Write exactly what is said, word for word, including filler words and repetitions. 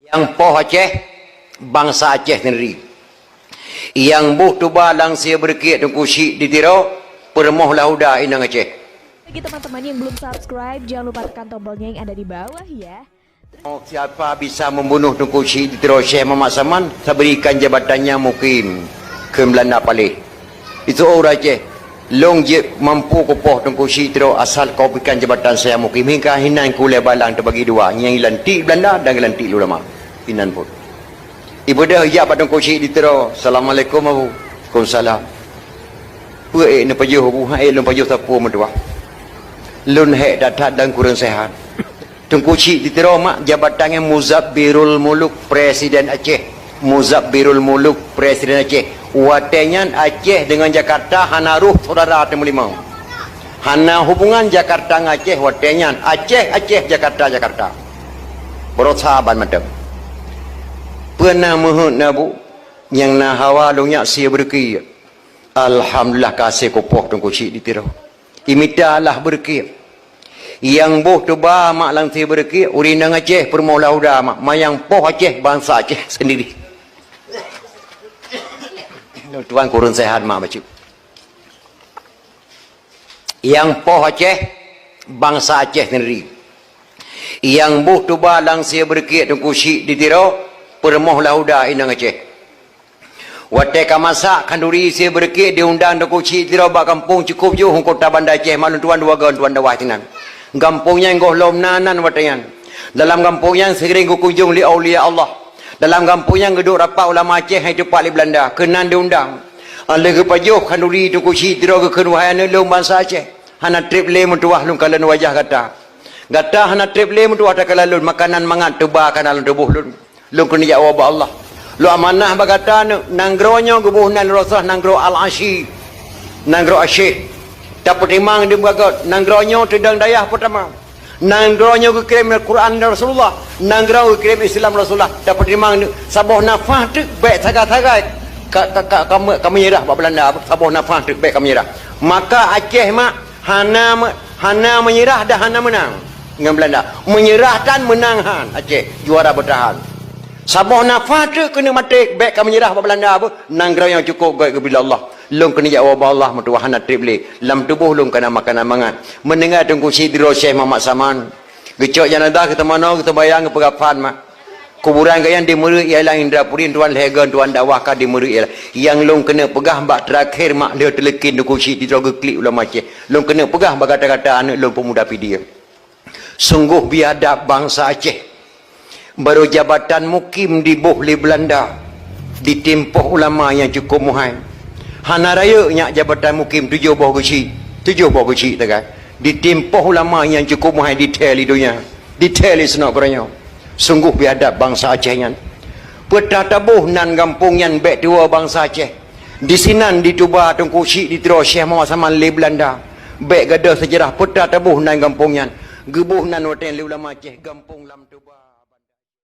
Nyang poh Aceh, bansa Aceh sendiri. Nyang boh tuba lam sie beureukiek Teungku Chik di Tiro, peurumoh Lahuda inong Aceh. Bagi teman-teman yang belum subscribe, jangan lupa tekan tombol yang ada di bawah ya. Siapa bisa membunuh Teungku Chik di Tiro Syekh Muhammad Saman, saya berikan jabatannya mukim keu Belanda paléh. Itu ureuëng Aceh. Lôn jeuet mampu kupoh Teungku Chik di Tiro asal kau berikan jabatan saya mukim. Hingga hinan kulée balang teubagi dua, nyang lantik Belanda dan lantik ulama. Inan pun. Ibadah ijak bak Teungku Chik di Tiro. Assalamualaikum, Abu. Waalaikumsalam. Peue ék neupajoh, Abu? Hak ék lôn pajoh sapeue meutuah. Lôn hék that-that dan kureueng seuhat. Teungku Chik di Tiro mak jabatan nyan Muzabbirul Muluk Presiden Aceh. Muzabbirul Muluk Presiden Aceh. Watée nyan Aceh deungon Jakarta hana roh syedara teumeulimong. Hana hubungan Jakarta ngon Aceh watée nyan. Aceh, Aceh, Jakarta, Jakarta. Beurasa ban mantong. Peue na meuheuet na bu, nyang na hawa lôn nyak sie beureukiek. Alhamdulillah ka sie kupoh Teungku Chik di Tiro. Imita lah beureukiek. Nyang boh tuba mak lam sie beureukiek, ureuëng inong Aceh peurumoh Lahuda mak, manyang poh Aceh bansa Aceh sendiri. Tuan kureueng seuhat mak bacut. Nyang poh Aceh, bansa Aceh sendiri. Nyang boh tuba lam sie beureukiek Teungku Chik di Tiro, peurumoh Lahuda inong Aceh. Watée ka masak khanduri sie beureukiek diundang Teungku Chik di Tiro bak gampông cukôp jôh u kota Banda Aceh, mak lôn tuan dua goe tuan dakwah sinan. Gampông nyan gohlom na nan watée nyan. Dalam gampông nyan seuring geukunjong lé aulia Allah. Dalam gampông nyan geuduek rapat ulama Aceh hai teupat lé Belanda, keunan diundang. Lheueh geupajoh khanduri Teungku Chik di Tiro geukheun, "Wahai aneuëk lôn bansa Aceh, hana treb lé meutuah lôn kalon wajah gata. Gata hana treb lé meutuah takalon lôn, makanan mangat tuba kana lam tuboh lôn. Lôn keuneuk jak woe bak Allah. Lôn amanah bak gata aneuëk, nanggroe nyoe geuboh nan Rasulullah nanggroe Al-Asyi, nanggroe Asyik. Tapeutimang di bagaot, nanggroe nyoe teudong dayah peutama. Nanggroe nyoe geukirém Al-Quran Rasulullah, nanggroe geukirém Islam Rasulullah. Tapeutimang di saboh nafah teuk bék sagai-sagai ka, ka, ka, ka, ka meunyeurah bak Belanda, saboh nafah teuk bék ka meunyeurah." Maka Aceh mak hana me-, hana meunyeurah dan hana meunang ngon Belanda. Meunyeurah tan, meunang han. Aceh juara beutahan. Saboh nafah teuk keuneuk maté, bék ka meunyeurah bak Belanda beuh. Nanggroe nyang cukôp gét geubila Allah. Lôn keuneuk jak woe bak Allah meutuah hana treb lé. Lam tuboh lôn kana makanan mangat. Meuninggai Teungku Chik di Tiro Syekh Muhammad Saman, geucok janazah geuteumanoe, geuteumbayang, geupeugah phan mak. Kuburan geuh nyan di Meureue ialah Indrapuri, tuan lhée goe tuan dakwah ka di Meureue ialah. Nyang lôn keuneuk peugah bak teurakhé mak lheueh teuleukin Teungku Chik di Tiro geuklik ulama Aceh. Lôn keuneuk peugah bak gata-gata aneuëk lôn peumuda Pidie. Sunggoh biadab bansa Aceh. Barô jabatan mukim diboh lé Belanda, ditimpoh ulama nyang cukôp muhai. Hana rayeuk nyak jabatan mukim tujoh boh geuchik, tujoh boh geuchik tagai. Ditimpoh ulama nyang cukôp muhai dithée lé donya, dithée lé sinok geutanyoe. Sunggoh biadab bansa Aceh nyan. Peue tataboh nan gampông nyan bék tuwoe bansa Aceh. Disinan dituba Teungku Chik di Tiro Syekh Muhammad Saman lé Belanda. Bék gadôh seujarah peue tataboh nan gampông nyan. Geuboh nan watée lé ulama Aceh gampông lam tuba.